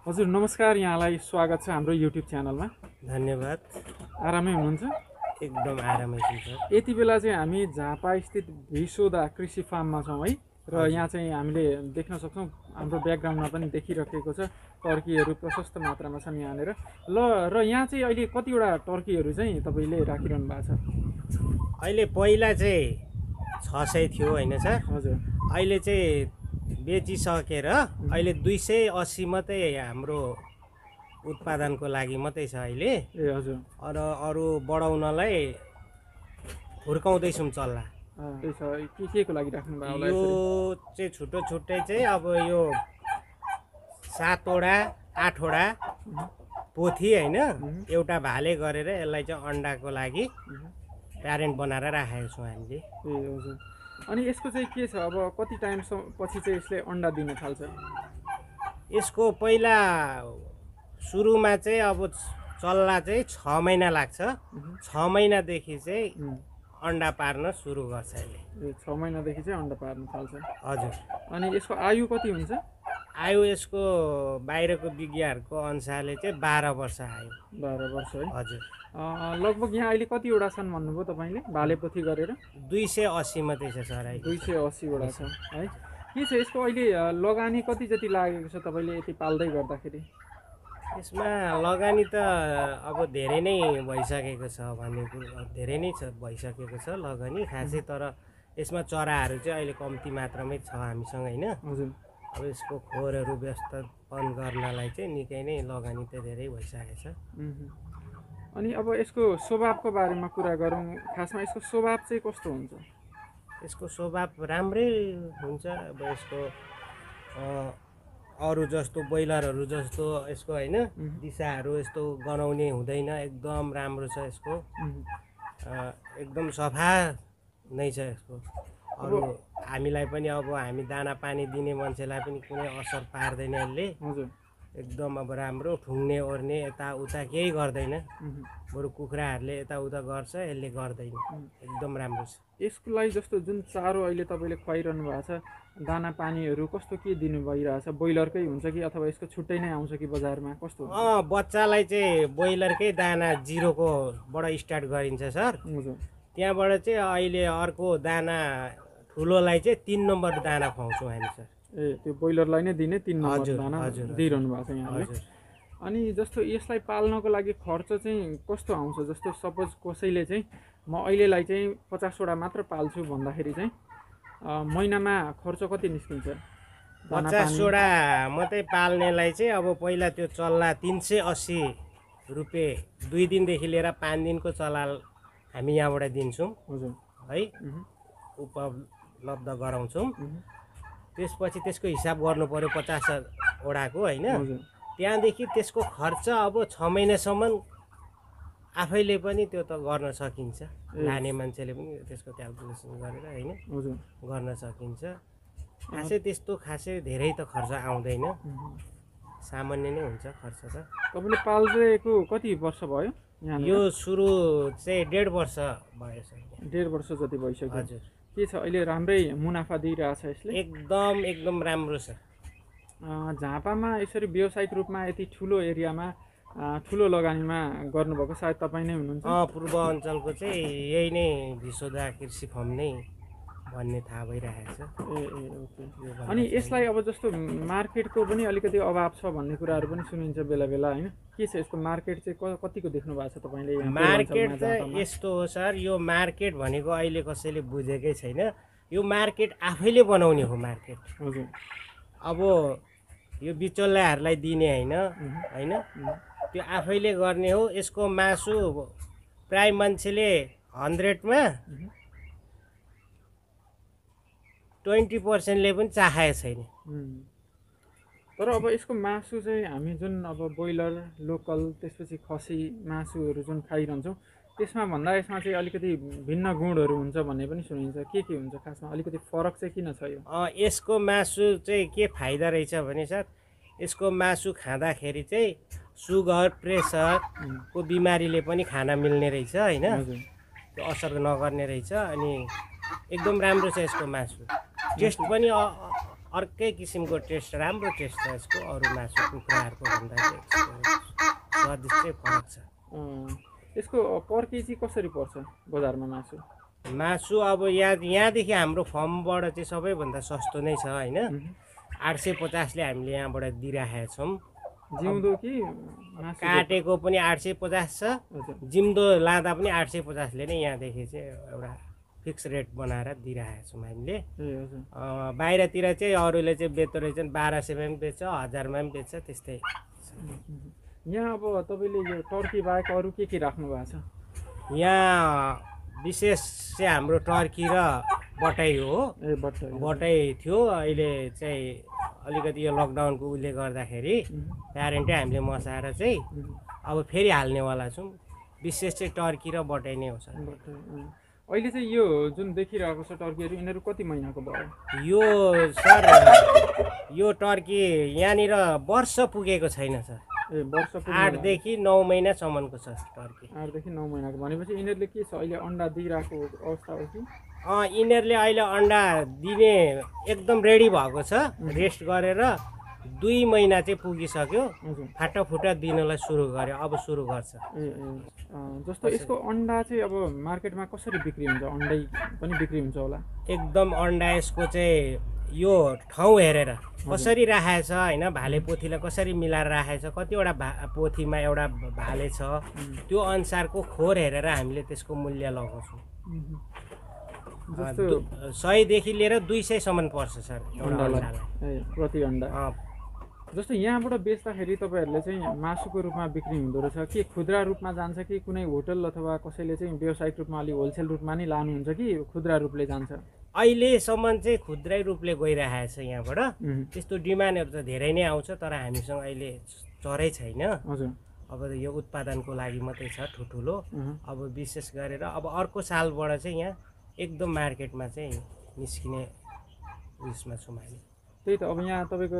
हजुर नमस्कार, यहाँलाई स्वागत छ हाम्रो युट्युब च्यानलमा। धन्यवाद। आरामै हुनुहुन्छ? एकदम आरामै छु सर। यति बेला चाहिँ हामी झापा स्थित भिसोदा कृषि फार्ममा छौँ है। र यहाँ चाहिँ हामीले देख्न सक्छौँ, हाम्रो ब्याकग्राउन्डमा पनि देखिरहेको छ, टर्कीहरू प्रशस्त मात्रामा छन् यहाँनिर। र यहाँ चाहिँ अहिले कतिवटा टर्कीहरू चाहिँ तपाईँले राखिरहनु भएको छ? अहिले पहिला चाहिँ 600 थियो होइन सर। हजुर। अहिले चाहिँ बेचिसकेर अहिले 280 मात्रै हाम्रो उत्पादनको लागि मात्रै छ अहिले। ए हजुर। अरू बढाउनलाई हुर्काउँदैछौँ चल्ला। त्यही छ, के को लागि राख्नु भएको होला? यो चाहिँ छुट्टै चाहिँ अब यो 7वटा 8वटा पोथी होइन, एउटा भाले गरेर यसलाई चाहिँ अन्डाको लागि प्यारेन्ट बनाएर राखेको छौँ हामीले। ए हजुर। अनि यसको चाहिँ के छ, अब कति टाइमसम्म पछि चाहिँ यसले अन्डा दिन थाल्छ? यसको पहिला सुरुमा चाहिँ अब चल्ला चाहिँ 6 महिना लाग्छ। 6 महिनादेखि चाहिँ अन्डा पार्न सुरु गर्छ यसले। 6 महिनादेखि चाहिँ अन्डा पार्न थाल्छ। हजुर। अनि यसको आयु कति हुन्छ? आयु यसको बाहिरको विज्ञहरूको अनुसारले चाहिँ 12 वर्ष आयो। 12 वर्ष है। हजुर। लगभग यहाँ अहिले कतिवटा छन् भन्नुभयो तपाईँले भालेपोथी गरेर? 280 मात्रै छ सर अहिले। 280 वटा छ है। के छ यसको अहिले लगानी कति जति लागेको छ तपाईँले यति पाल्दै गर्दाखेरि? यसमा लगानी त अब धेरै नै भइसकेको छ भन्ने कुरो, धेरै नै भइसकेको छ लगानी खासै। तर यसमा चराहरू चाहिँ अहिले कम्ती मात्रामै छ हामीसँग होइन। हजुर। अब यसको खोरहरू व्यवस्थापन गर्नलाई चाहिँ निकै नै लगानी त धेरै भइसकेको छ। अनि अब यसको स्वभावको बारेमा कुरा गरौँ, खासमा यसको स्वभाव चाहिँ कस्तो हुन्छ? यसको स्वभाव राम्रै हुन्छ। अब यसको अरू जस्तो ब्रोइलरहरू जस्तो यसको होइन दिशाहरू यस्तो गनाउने हुँदैन, एकदम राम्रो छ यसको। एकदम सफा नै छ यसको। अरू हामीलाई पनि अब हामी दाना पानी दिने मान्छेलाई पनि कुनै असर पार्दैन यसले। हजुर। एकदम अब राम्रो ठुङ्ने ओर्ने यताउता केही गर्दैन। बरु कुखुराहरूले यताउता गर्छ, यसले गर्दैन। एकदम राम्रो छ। यसको लागि जस्तो जुन चारो अहिले तपाईँले खुवाइरहनु भएको छ, दाना पानीहरू कस्तो के दिनु भइरहेछ? ब्रोइलरकै हुन्छ कि अथवा यसको छुट्टै नै आउँछ कि बजारमा, कस्तो? बच्चालाई चाहिँ ब्रोइलरकै दाना 0कोबाट स्टार्ट गरिन्छ सर। हजुर। त्यहाँबाट चाहिँ अहिले अर्को दाना ठुलोलाई चाहिँ 3 नम्बर दाना खुवाउँछौँ हामी सर। ए त्यो ब्रोइलरलाई नै दिने 3 नम्बर दाना दिइरहनु भएको छ यहाँले। अनि जस्तो यसलाई पाल्नको लागि खर्च चाहिँ कस्तो आउँछ? जस्तो सपोज कसैले चाहिँ म अहिलेलाई चाहिँ 50वटा मात्र पाल्छु भन्दाखेरि चाहिँ महिनामा खर्च कति निस्किन्छ? 50वटा मात्रै पाल्नेलाई चाहिँ अब पहिला त्यो चल्ला 380 रुपियाँ 2 दिनदेखि लिएर 5 दिनको चल्ला हामी यहाँबाट दिन्छौँ। हजुर है, उपलब्ध गराउँछौँ। त्यसपछि त्यसको हिसाब गर्नु पर्यो 50वटाको होइन। त्यहाँदेखि त्यसको खर्च अब 6 महिनासम्म आफैले पनि त्यो त गर्न सकिन्छ, लाने मान्छेले पनि त्यसको क्यालकुलेसन गरेर होइन गर्न सकिन्छ। खासै धेरै त खर्च आउँदैन, सामान्य नै हुन्छ खर्च त। तपाईँले पाल्दैको कति वर्ष भयो? यो सुरु चाहिँ 1.5 वर्ष भयो सर। 1.5 वर्ष जति भइसक्यो। हजुर। के छ अहिले राम्रै मुनाफा दिइरहेछ यसले? एकदम राम्रो छ। झापामा यसरी व्यावसायिक रूपमा यति ठुलो एरियामा ठुलो लगानीमा गर्नुभएको सायद तपाईँ नै हुनुहुन्छ। पूर्व अञ्चलको चाहिँ यही नै भिसोदा कृषि फार्म नै भन्ने थाहा भइरहेको छ। ओके। अनि यसलाई अब जस्तो मार्केटको पनि अलिकति अभाव छ भन्ने कुराहरू पनि सुनिन्छ बेला बेला होइन? के छ यसको मार्केट चाहिँ कतिको देख्नु भएको छ तपाईँले? मार्केट त यस्तो हो सर, यो मार्केट भनेको अहिले कसैले बुझेकै छैन। यो मार्केट आफैले बनाउने हो मार्केट। हजुर। अब यो बिचौलियाहरूलाई दिने होइन, त्यो आफैले गर्ने हो। यसको मासु प्राय मान्छेले 100मा 20%ले पनि चाहेको छैन। तर अब यसको मासु चाहिँ हामी जुन अब ब्रोइलर लोकल त्यसपछि खसी मासुहरू जुन खाइरहन्छौँ त्यसमा भन्दा यसमा चाहिँ अलिकति भिन्न गुणहरू हुन्छ भन्ने पनि सुनिन्छ। के हुन्छ खासमा अलिकति फरक चाहिँ किन छ यो? यसको मासु चाहिँ के फाइदा रहेछ भने सर, यसको मासु खाँदाखेरि चाहिँ सुगर प्रेसरको बिमारीले पनि खान मिल्ने रहेछ होइन, त्यो असर नगर्ने रहेछ। अनि एकदम राम्रो छ यसको मासु, टेस्ट पनि अर्कै किसिमको टेस्ट राम्रो टेस्ट छ यसको अरू मासु कुखुराहरूको भन्दा चाहिँ स्वादिष्टै फरक छ। यसको पर केजी कसरी पर्छ बजारमा मासु? मासु अब यहाँदेखि हाम्रो फर्मबाट चाहिँ सबैभन्दा सस्तो नै छ होइन। 850ले हामीले यहाँबाट दिइराखेका छौँ। जिउँदो कि काटेको पनि 850 छ, जिउँदो लाँदा पनि 850ले नै यहाँदेखि चाहिँ एउटा फिक्स रेट बनाएर दिइराखेका छौँ हामीले। बाहिरतिर चाहिँ अरूले चाहिँ बेच्दो रहेछन् 1200मा पनि बेच्छ, 1000मा पनि बेच्छ, त्यस्तै। यहाँ अब तपाईँले यो टर्की बाहेक अरू के राख्नु भएको छ? यहाँ विशेष चाहिँ हाम्रो टर्की र बटाई हो। बटाई थियो, अहिले चाहिँ अलिकति यो लकडाउनको उसले गर्दाखेरि प्यारेन्टै हामीले मसाएर चाहिँ अब फेरि हाल्नेवाला छौँ। विशेष चाहिँ टर्की र बटाई नै हो सर। अहिले चाहिँ यो जुन देखिरहेको छ टर्कीहरू यिनीहरू कति महिनाको भयो? यो सर यो टर्की यहाँनिर वर्ष पुगेको छैन सर। 8 देखि 9 महिनासम्मको छ टर्की। 8 देखि 9 महिनाको भनेपछि यिनीहरूले के छ अहिले अन्डा दिइरहेको अवस्था हो कि? यिनीहरूले अहिले अन्डा दिने एकदम रेडी भएको छ। रेस्ट गरेर 2 महिना चाहिँ पुगिसक्यो, फाटाफुटा दिनलाई सुरु गर्यो, अब सुरु गर्छ। जस्तो यसको अन्डा चाहिँ अब मार्केटमा कसरी बिक्री हुन्छ? अन्डै पनि बिक्री हुन्छ होला? एकदम अन्डा यसको चाहिँ यो ठाउँ हेरेर कसरी राखेको छ होइन, भाले पोथीलाई कसरी मिलाएर राखेको छ, कतिवटा पोथीमा एउटा भाले छ, त्यो अनुसारको खोर हेरेर हामीले त्यसको मूल्य लगाउँछौँ। 100 देखि लिएर 200सम्म पर्छ सर एउटा अन्डालाई प्रति अन्डा। जस्तो यहाँबाट बेच्दाखेरि तपाईँहरूले चाहिँ मासुको रूपमा बिक्री हुँदो रहेछ कि खुद्रा रूपमा जान्छ कि कुनै होटल अथवा कसैले चाहिँ व्यावसायिक रूपमा अलि होलसेल रूपमा नै लानुहुन्छ कि खुद्रा रूपले जान्छ? अहिलेसम्म चाहिँ खुद्रै रूपले गइरहेको छ यहाँबाट। त्यस्तो डिमान्डहरू त धेरै नै आउँछ, तर हामीसँग अहिले चरै छैन। हजुर, अब यो उत्पादनको लागि मात्रै छ ठुलो। अब विशेष गरेर अब अर्को सालबाट चाहिँ यहाँ एकदम मार्केटमा चाहिँ निस्किने उयसमा छौँ हामी। त्यही त अब यहाँ तपाईँको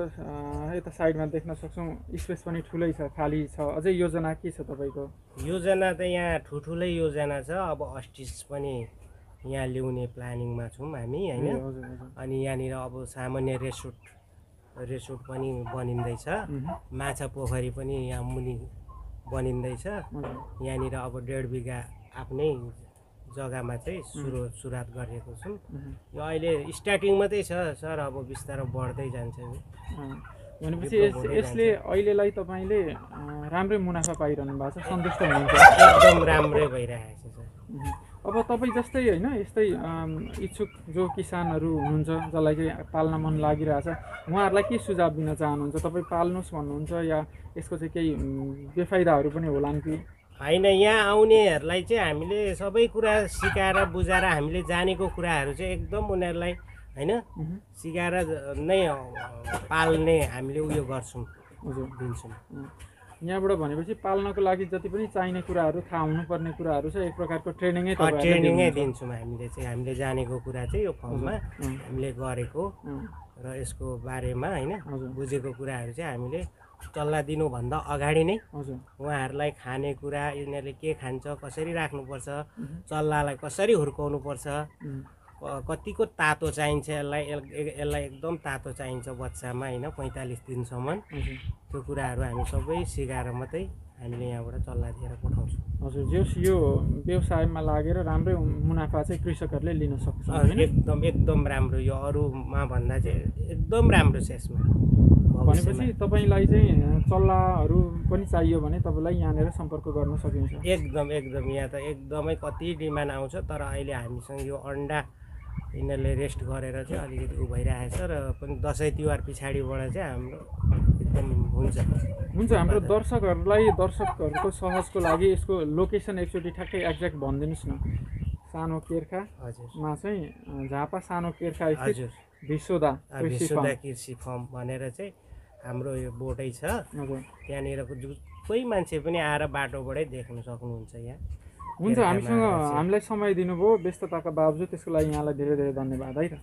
यता साइडमा देख्न सक्छौँ स्पेस पनि ठुलै छ, खाली छ। अझै योजना के छ तपाईँको? योजना त यहाँ ठुलै योजना छ। अब अस्टिस पनि यहाँ ल्याउने प्लानिङमा छौँ हामी होइन। अनि यहाँनिर अब सामान्य रेसोर्ट पनि बनिँदैछ, माछा पोखरी पनि यहाँ मुनि बनिँदैछ। यहाँनिर अब 1.5 बिघा आफ्नै जग्गामा चाहिँ सुरुवात गरेको छौँ। यो अहिले स्टार्टिङ मात्रै छ सर, अब बिस्तारै बढ्दै जान्छ। भनेपछि यसले अहिलेलाई तपाईँले राम्रै मुनाफा पाइरहनु भएको छ, सन्तुष्ट हुनुहुन्छ? एकदम राम्रै भइरहेको छ सर। अब तपाईँ जस्तै होइन यस्तै इच्छुक जो किसानहरू हुनुहुन्छ जसलाई चाहिँ पाल्न मन लागिरहेछ, उहाँहरूलाई के सुझाव दिन चाहनुहुन्छ? तपाईँ पाल्नुहोस् भन्नुहुन्छ या यसको चाहिँ केही बेफाइदाहरू पनि होलान् कि? होइन, यहाँ आउनेहरूलाई चाहिँ हामीले सबै कुरा सिकाएर बुझाएर हामीले जानेको कुराहरू चाहिँ एकदम उनीहरूलाई होइन सिकाएर नै पाल्ने हामीले उयो गर्छौँ, दिन्छौँ। यहाँबाट भनेपछि पाल्नको लागि जति पनि चाहिने कुराहरू, थाहा हुनुपर्ने कुराहरू छ, एक प्रकारको ट्रेनिङै दिन्छौँ हामीले चाहिँ। हामीले जानेको कुरा चाहिँ यो फर्ममा हामीले गरेको र यसको बारेमा होइन बुझेको कुराहरू चाहिँ हामीले चल्ला दिनुभन्दा अगाडि नै उहाँहरूलाई खानेकुरा, यिनीहरूले के खान्छ, कसरी राख्नुपर्छ, चल्लालाई कसरी हुर्काउनुपर्छ, कतिको तातो चाहिन्छ, यसलाई एकदम तातो चाहिन्छ बच्चामा होइन 45 दिनसम्म। त्यो कुराहरू हामी सबै सिकाएर मात्रै हामीले यहाँबाट चल्ला दिएर पठाउँछौँ। हजुर, जस यो व्यवसायमा लागेर राम्रै मुनाफा चाहिँ कृषकहरूले लिन सक्छ? एकदम राम्रो, यो अरूमा भन्दा चाहिँ एकदम राम्रो छ यसमा। भनेपछि तपाईँलाई चाहिँ चल्लाहरू पनि चाहियो भने तपाईँलाई यहाँनिर सम्पर्क गर्न सकिन्छ? एकदम यहाँ त एकदमै कति डिमान्ड आउँछ, तर अहिले हामीसँग यो अन्डा यिनीहरूले रेस्ट गरेर चाहिँ अलिकति उ भइरहेको छ र पनि दसैँ तिहार पछाडिबाट चाहिँ हाम्रो एकदम हुन्छ। हाम्रो दर्शकहरूको सहजको लागि यसको लोकेसन एकचोटि ठ्याक्कै एक्ज्याक्ट भनिदिनुहोस् न। सानो केर्खामा चाहिँ झापा सानो केर्खा हजुर भिसोदा कृषि फर्म भनेर चाहिँ हाम्रो यो बोर्डै छ। त्यहाँनिरको कोही मान्छे पनि आएर बाटोबाटै देख्न सक्नुहुन्छ यहाँ। हुन्छ, हामीलाई समय दिनुभयो व्यस्तताका बावजुद, त्यसको लागि यहाँलाई धेरै धेरै धन्यवाद है त।